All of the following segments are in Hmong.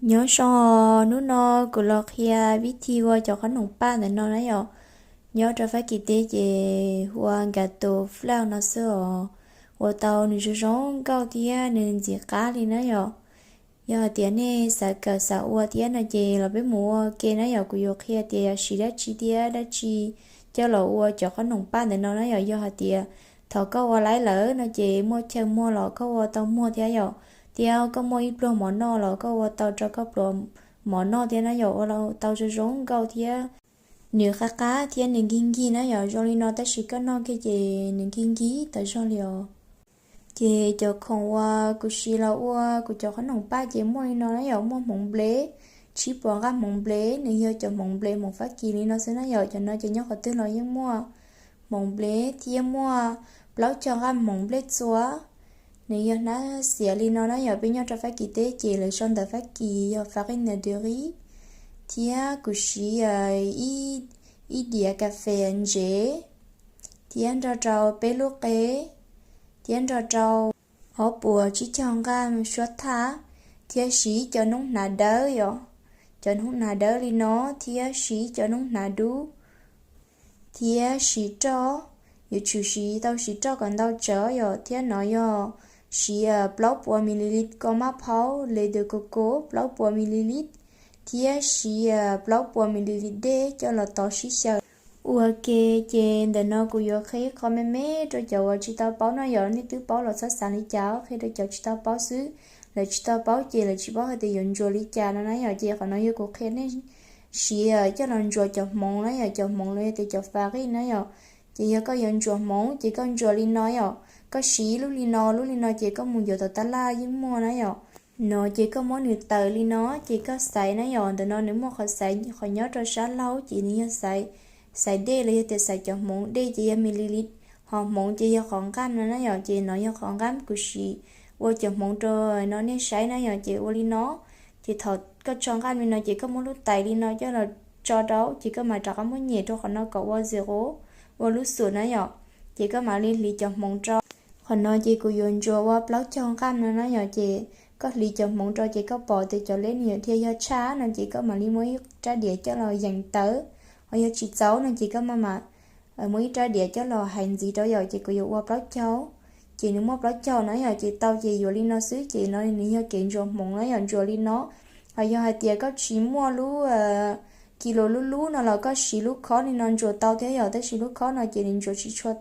Nyob zoo, hnub no kuv los qhia vib thi ua cov qhob noom paj ntawm no na yom. Nyob rau Fab Kis teb ces ua nkas tus flau no xwb os. Ua tau nws zoo zoo nkauj thiab nws ntxim qab li na yom. Yog hais tias nej xav kawm xav ua thiab no ces los peb mus ua ke na yom. Kuv yuav qhia tias yog siv dab tsi thiab dab tsi coj los ua cov qhob noom paj ntawm no na yom. Yog hais tias thaum koj ua laib lawm no ces muaj chaw muag los koj ua tau muag thiab yom. Thiab koj muaj ib pluag mov noj los koj ua tau rau koj pluag mov noj thiab na yom. Ua tau zoo zoo nkauj thiab nws qab qab thiab nws nkig nkig na yom. Zoo li no tab sis koj noj kiag ces nws nkig nkig tas zog li os. Ces cov khoom uas kuv siv los ua kuv cov qhob noom paj ces muaj li no na yom. Muaj hmoov nplev, tsib puas nqaj hmoov nplev, nws yog cov hmoov nplev hmoov Fab Kis li no xwb na yom. Cov no ces nyob qhov twg los yeej muaj. Hmoov nplev thiab muaj plaub caug nqaj hmoov nplej txua, nws yog hnab xiav li no na yom. Peb nyob rau Fab Kis teb ces lawv sau ntawv Fab Kis yog farine de riz, thiab kuv siv ib diav kas fes ntsev, thiab nrog rau peb lub qe, thiab nrog rau ob puas tsib caug nqaj suab thaj, thiab siv cov noob hnav dawb yom, cov noob hnav dawb li no, thiab siv cov noob hnav dub, thiab siv roj. Yuav tsum siv tau siv roj kom ntau tsawv yom. Thiab no yog siv plaub puas mililitr kos maj phaub lait de coco, plaub puas mililitr, thiab siv plaub puas mililitr dej coj los tos sib xyaw. Ua ke, ces ntawm no kuv yuav qhia qhov me me rau cov uas tsis tau paub no yom. Nej twb paub los txhob xav li cas, qhia rau cov tsis tau paub xwb. Lawv tsis tau paub ces lawv tsis paub hais tias yuav ntsuas li cas no na yom. Ces qhov no yog kuv qhia nej siv coj los ntsuas cov hmoov na yom. Cov hmoov los yog tias cov farine na yom. Ces yog koj yuav ntsuas hmoov ces koj ntsuas li no yom. Koj siv lub li no, lub li no ces koj mus yuav tom tab laj yeej muaj na yom. No ces koj muab nws taws li no ces koj xaiv na yom. Ntawm no nws muaj qhov xaiv qhov nyob rau sab laug ces nws yog xaiv, xaiv dej los yog tias xaiv cov hmoov. Dej ces yog mililitr, ho hmoov ces yog qhov nqaj no na yom. Ces no yog qhov nqaj kuv siv ua cov hmoov rau no nej saib na yom. Ces ua li no, ces thaum koj tso nqaj li no ces koj muab lub tais li no coj los tso rau ces koj mam rov qab muab nyem rau qhov no kom ua zero, ua lub xum na yom. Ces koj mam li hliv cov hmoov rau. Qhov no ces kuv yuav ntsuas ua plaub caug nqaj no na yom. Ces koj hliv cov hmoov rau ces koj pom tias cov leb nws yuav dhia yog tshaj no ces koj mam li muab ib rab diav coj los yees tawv. Ho yog tsis txaus no ces koj maj mam muab ib rab diav coj los hais ntxiv rau yom. Ces kuv yuav ua plaub caug, ces nws muaj plaub caug na yom. Ces tau ces yuav li no xwb. Ces no nws yog kev ntsuas hmoov na yom, ntsuas li no. Ho yog hais tias koj tsis muaj lub kis lus lub lub no los koj siv lub khob li no ntsuas tau thiab yom. Tab sis lub khob no ces nws ntsuas tsis tshua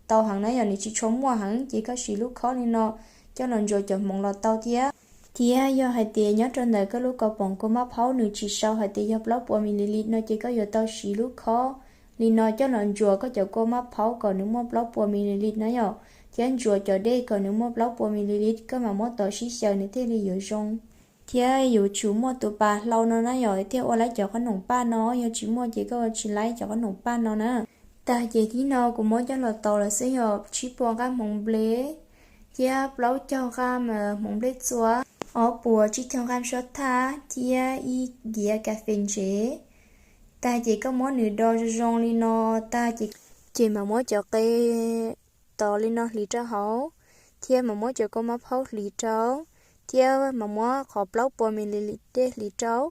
tau heev na yom, nws tsis tshua muaj heev. Ces koj siv lub khob li no coj los ntsuas cov hmoov los tau thiab. Thiab yog hais tias nyob rau ntawm koj lub kaus poom kua maj phaub nws tsis sau hais tias yog plaub puas mililitr no ces koj yuav tau siv lub khob li no coj los ntsuas koj cov kua maj phaub kom nws muaj plaub puas mililitr na yom. Thiab ntsuas cov dej kom nws muaj plaub puas mililitr, koj mam muab tov sib xyaw nws thiaj li yuav zoo. Thiab yuav tsum muaj tus pas hlau no na yom, thiaj ua laib cov qhob noom paj no. Yog tsis muaj ces koj ua tsis laib cov qhob noom paj no na. Tag ces thib no kuv muab coj los tau lawm xwb yog tsib puas nqaj hmoov nplej, thiab plaub caug nqaj hmoov nplej txua, ob puas tsib caug nqaj suab thaj, thiab ib diav kas fes ntsev. Tag ces koj muab nws do zoo zoo li no, tag ces, ces mam muab cov qe tov li no hliv rau hauv, thiab mam muab cov kua maj phaub hliv rau, thiab mam muab qhov plaub puas mililitr dej hliv rau.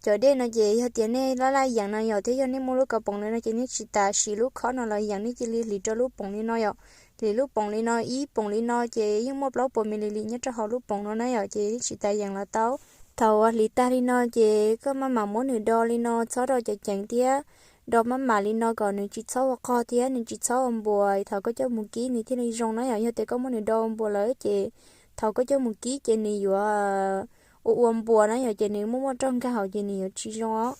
Cov dej no ces yog tias nej laj laj yeem no yom, thiab yog nej muaj lub kaus poom lawm no ces nej tsis tas siv lub khob no los yeem, nej cia li hliv rau lub poom li no yom. Hliv lub poom li no, ib poom li no ces yeej muaj plaub puas mililitr nyob rau hauv lub poom no na yom, ces nej tsis tas yeem los tau. Thaum uas hliv tag li no ces koj maj mam muab nws do li no, txhob do ceev ceev thiab, do maj mam li no kom nws tsis txhob ua qog thiab nws tsis txhob ua npuas, thaum koj coj mus kib nws thiaj li zoo na yom. Yog tias koj muab nws do ua npuas lawm ces thaum koj coj mus kib ces nws yuav ua ua npuas na yom, ces nws muaj muaj roj nkag hauv ces nws yuav tsis zoo os.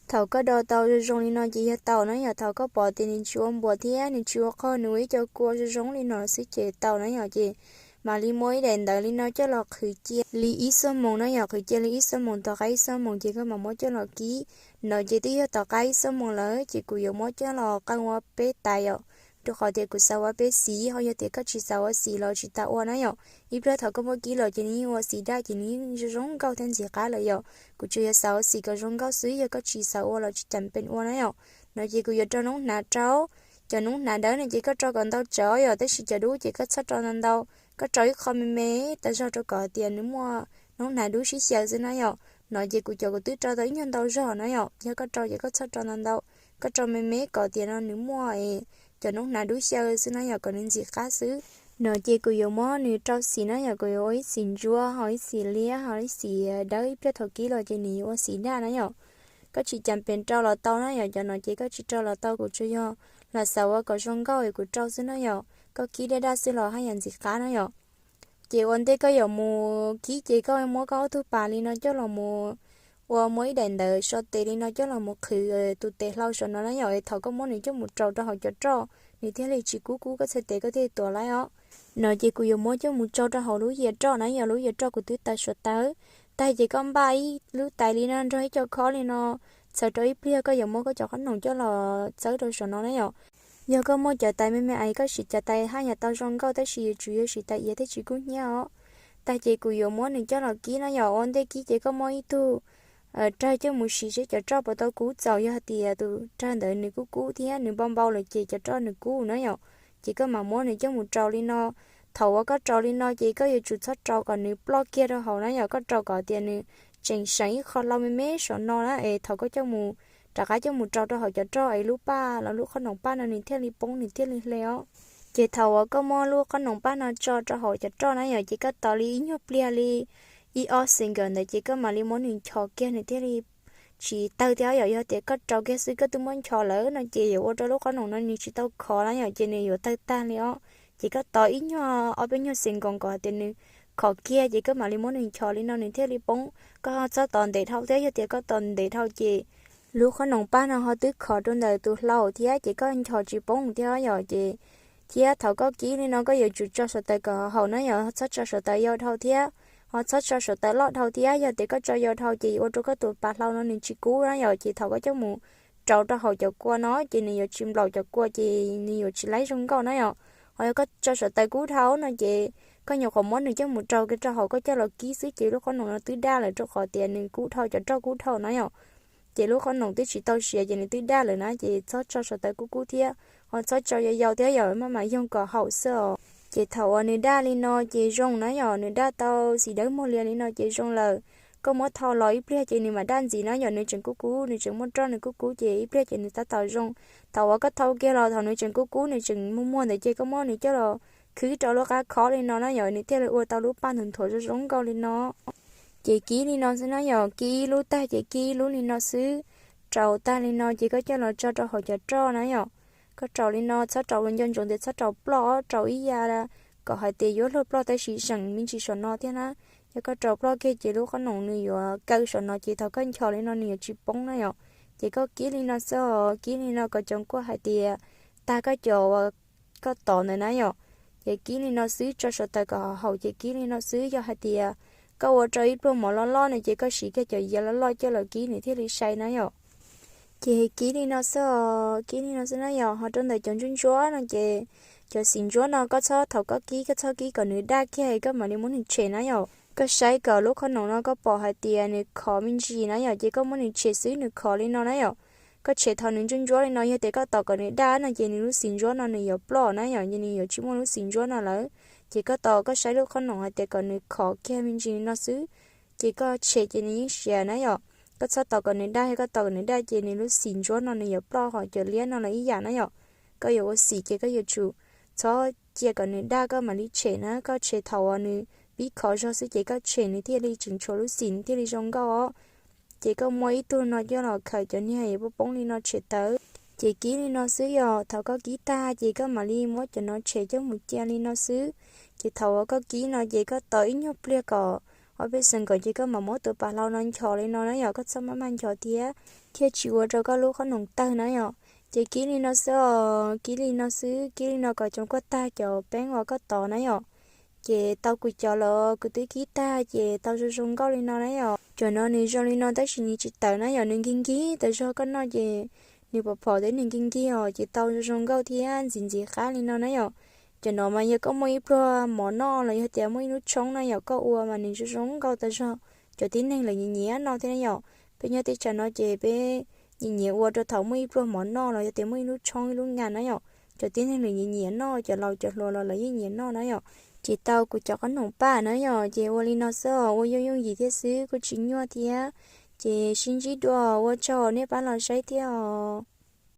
Thaum koj do tau zoo zoo li no ces yog tau na yom. Thaum koj pom tias nws tsis ua npuas thiab nws tsis ua qog, nws ua ib co kua zoo zoo li no xwb ces tau na yom. Ces mam li muab ib daim ntawv li no coj los qhwv cia li ib xuab moos na yom, qhwv cia li ib xuab moos, tom qab ib xuab moos ces koj mam muab coj los kib. No ces twb yog tom qab ib xuab moos lawm ces kuv yuav muab coj los qee ua peb tais yom, rau qhov tias kuv xav ua peb xim, ho yog tias koj tsis xav ua xim los tsis tas ua na yom. Ib pliag thaum koj muab kib los ces nws yeej ua xim daj ces nws yeej zoo zoo nkauj thiab ntxim qab lawm yom. Kuv tsuas yog xav ua xim kom zoo nkauj xwb, yog koj tsis xav ua los tsis ceem peem ua na yom. No ces kuv yuav rau noob hnav rau. Cov noob hnav dawb no ces koj rau kom ntau tsawv yom, tab sis cov dub ces koj txhob rau ntau ntau, koj rau ib qho me me tas zog rau kom tias nws muaj noob hnav dub sib xyaw xwb na yom. No ces kuv cov kuv twb rau tau ib nyuag ntau zog na yom, yog koj rau ces koj txhob rau ntau ntau, koj rau me me kom tias no nws muaj cov noob hnav dub xyaw xwb na yom, kom nws ntxim qab xwb. No ces kuv yuav muab nws rau xim na yom, kuv yuav ua ib xim ntsuab ho ib xim liab ho ib xim dawb, ib pliag thaum kib los ces nws yuav ua xim daj na yom. Koj tsis cas pes rau los tau na yom, cov no ces koj tsis rau los tau, kuv tsuas yog lam xav ua kom zoo nkauj es kuv rau xwb na yom. Koj kib daj daj xwb los haj yam ntxim qab na yom. Ces ua ntej koj yuav mus kib ces koj muab koj ob tug pas li no coj los mus ua, muab ib daim ntawv so tes li no coj los mus qhwv tus tes hlau saum no na yom, es thaum koj muab nws coj mus rau rau hauv cov roj nws thiaj li tsis kub kub koj txhais tes koj thiaj li tuav laib os. No ces kuv yuav muab coj mus tso rau hauv lub yias roj na yom, lub yias roj kuv twb taws suav tawv. Tag ces koj npaj ib lub tais li no nrog ib co khob li no, txhawm rau ib pliag koj yuav muab koj cov qhob noom coj los txawb rau saum no na yom. Yog koj muaj cov tais me me es koj siv cov tais haj yam tau zoo nkauj, tab sis yuav tsum yog siv tais iav thiaj tsis kub hnyiab os. Tag ces kuv yuav muab nws coj los kib na yom, ua ntej kib ces koj muab ib tug rag coj mus siv seb cov roj puas tau kub txaus, yog hais tias tus rag ntawd nws kub kub thiab nws npau npau lawm ces cov roj nws kub na yom, ces koj mam muab nws coj mus rau li no. Thaum uas koj rau li no ces koj yuav tsum txhob rau kom nws ploj kiag rau hauv na yom, koj rau kom tias nws tseem seem ib qho hlau me me saum no na, es thaum koj coj mus rov qab coj mus rau rau hauv cov roj es lub paj los lub qhob noom paj no nws thiaj li poob nws thiaj li hle os. Ces thaum uas koj muab lub qhob noom paj no tso rau hauv cov roj na yom, ces koj tos li ib nyuag pliag li ib ob xees nkawm ntawd ces koj mam li muab nws nchos kiag nws thiaj li tsis tawg thiab yom. Yog tias koj rau kiag xwb koj twb muab nchos lawm no ces yuav ua rau lub qhob noom no nws tsis tau khov na yom, ces nws yuav tawg tag li os. Ces koj tos ib nyuag ob peb nyuag xees nkaus kom hais tias nws khov kiag ces koj mam li muab nws nchos li no nws thiaj li poob. Koj ho txhob tos ntev dhau thiab, yog tias koj tos ntev dhau ces lub qhob noom paj no ho twb khov rau ntawm tus hlau thiab ces koj nchos tsis poob thiab yom. Ces thiab thaum koj kib li no koj yuav tsum tso suav taws kom haum na yom, txhob tso suav taws yau dhau thiab, ho txhob tso suav taws loj dhau thiab. Yog tias koj tso yau dhau ces yuav ua rau koj tus pas hlau no nws tsis kub na yom, ces thaum koj coj mus rau rau hauv cov kua no ces nws yuav tsis nplaum cov kua ces nws yuav tsis laib zoo nkauj na yom. Ho yog koj tso suav taws kub dhau no ces koj nyuam qhuav muab nws coj mus rau kiag rau hauv koj coj los kib xwb ces lub qhob noom no twb daj lawm rau qhov tias nws kub dhau, cov roj kub dhau na yom. Ces lub qhob noom twb tsis tau siav ces nws twb daj lawm na, ces txhob tso suav taws kub kub thiab, ho txhob tso yau yau thiab yom, maj mam yoog kom haum xwb os. Ces thaum uas nws daj li no ces zoo na yom, nws daj tau xim dawb muag lias li no ces zoo lawm. Koj muab thau los ib pliag ces nws mam daj ntxiv na yom, nws tseem kub kub, nws tseem muaj roj nws kub kub ces ib pliag ces nws tab tom zoo. Thaum uas koj thau kiag los thaum nws tseem kub kub nws tseem muag muag ntawd ces koj muab nws coj los khwb rau lub qab khob li no na yom, nws thiaj li ua tau lub paj nthuav nthuav zoo zoo nkauj li no. Ces kib li no xwb na yom, kib ib lub tag ces kib ib lub li no xwb. Rau tag li no ces koj coj los tso rau hauv cov roj na yom. Koj rau li no txhob rau nco ntsoov tias txhob rau ploj, rau ib yam kom hais tias yuav luag ploj tab sis zeem me ntsis saum no thiab na. Yog koj rau ploj kiag ces lub qhob noom nws yuav kaw saum no ces thaum koj nchos li no nws yuav tsis poob na yom. Ces koj kib li no xwb os, kib li no kom cov kua hais tias tag koj cov uas koj tov ntawd na yom. Ces kib li no xwb, tso suav taws kom haum ces kib li no xwb. Yog hais tias koj ua rau ib pluag mov loj loj no ces koj siv kiag cov yias loj loj coj los kib nws thiaj li sai na yom. Ces kib li no xwb os, kib li no xwb na yom. Ho rau ntawm cov ntsuab ntsuab no ces cov xim ntsuab no koj txhob, thaum koj kib koj txhob kib kom nws daj kiag koj mam li muab nws tshem na yom. Koj saib kom lub qhob noom no koj pom hais tias nws khov me ntsis na yom, ces koj muab nws tshem xwb, nws khov li no na yom. Koj tshem thaum nws ntsuab ntsuab li no, yog tias koj tos kom nws daj no ces nws lub xim ntsuab no nws yuav ploj na yom, ces nws yuav tsis muaj lub xim ntsuab no lawm. Ces koj tos koj saib lub qhob noom hais tias kom nws khov kiag me ntsis li no xwb, ces koj tshem ces nws yeej siav na yom. Koj txhob tos kom nws daj, yog koj tos kom nws daj ces nws lub xim ntsuab no nws yuav ploj, ho cov liab no los ib yam na yom. Koj yuav ua xim ces koj yuav tsum txhob cia kom nws daj koj mam li tshem na, koj tshem thaum uas nws pib khov zog xwb ces koj tshem nws thiaj li tseem tshuav lub xim nws thiaj li zoo nkauj os. Ces koj muab ib tug no coj los khaws cov niag yuav poob poob li no tshem tawm. Ces kib li no xwb yom, thaum koj kib tag ces koj mam li muab cov no tshem coj mus cia li no xwb. Ces thaum uas koj kib no ces koj tos ib nyuag pliag kom ob peb xees nkaus ces koj mam muab tus pas hlau no nchos li no na yom, koj txhob maj maj nchos thiab, thiaj tsis ua rau koj lub qhob noom tawg na yom. Ces kib li no xwb os, kib li no xwb, kib li no kom cov kua tag cov peeb uas koj tov na yom. Ces tau kuv cov los kuv twb kib tag ces tau zoo zoo nkauj li no na yom. Cov no nws zoo li no tab sis nws tsis tawv na yom, nws nkig nkig tas zog, koj noj ces nws pom phom thiab nws nkig nkig os, ces tau zoo zoo nkauj thiab ntxim ntxim qab li no na yom. Cov no mas yog koj muaj ib pluag mov noj los yog tias muaj ib lub tshoob na yom, koj ua mas nws zoo zoo nkauj tas zog, cov tib neeg lawv nyiam nyiam noj thiab na yom. Peb nyob teb chaws no ces peb nyiam nyiam ua rau thaum muaj ib pluag mov noj los yog tias muaj ib lub tshoob ib lub ngas na yom. Cov tib neeg lawv nyiam nyiam noj, cov laus cov hluas los lawv yeej nyiam noj na yom. Ces tau kuv cov qhob noom paj na yom, ces ua li no xwb, ua yooj yooj yim thiab xwb, kuj tsis nyuaj thiab. Ces sib ntsib dua, ua tsaug nej pab los saib thiab os.